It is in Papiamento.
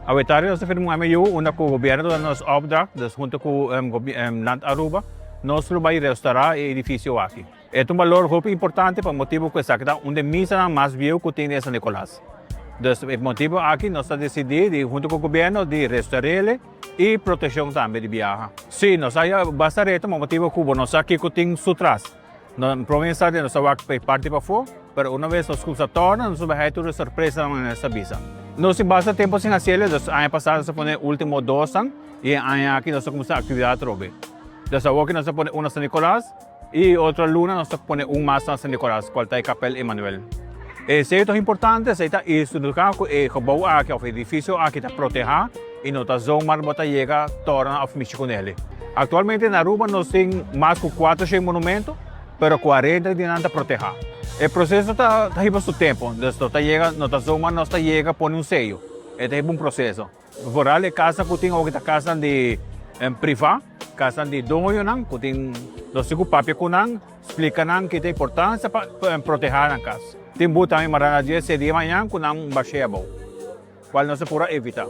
Awe tardi nos a firma un MOU unda cu gobierno ta duna nos opdracht, dus hunto cu Land Aruba, nos lo bay restaura e edificio aki. E ta un balor hopi importante pa motibo cu esaki ta un di e misanan mas bieu cu tin den San Nicolas. Dus e motibo aki nos ta decidi di hunto cu gobierno di restaurele y proteccion tambe di biaha. Si, nos a haya basta reto pa motibo cu bo no sa kico tin su tras. No prome instante nos ta wak pa e parti pafó, pero una vez nos cuminsa torna nos ta bay haya tur e sorpresanan manera nos ta bisa. Nos tin basta tempo sin haciele, dus aña pasa nos a pone e ultimo dosnan y e aña aki nos ta cuminsa actividad atrobe. Dus awoki nos ta pone un na San Nicolas y otro luna nos ta pone un mas na San Nicolas cual ta e Kapel Emanuel. Esey ta importante, esey ta istituca cu e gebouw aki of edificio aki ta proteha y no ta zomaar bo ta yega torna of mishi cu nele. Actualmente na Aruba nos tin mas cu 400 monumento, pero 40 di nan ta proteha. E proceso ta hiba su tempo, dus no ta yega, no ta zomaar nos ta yega pone un seyo, e ta hiba un proceso. Vooral e casnan cu tin awo ta casnan di priva, casnan di doñonan cu tin, nos tin cu papia cu nan, splica nan ki ta importancia pa proteha nan cas. Tin buta mi mara na dje se dia mañan cu nan bashea abou, cual nos a pura evita.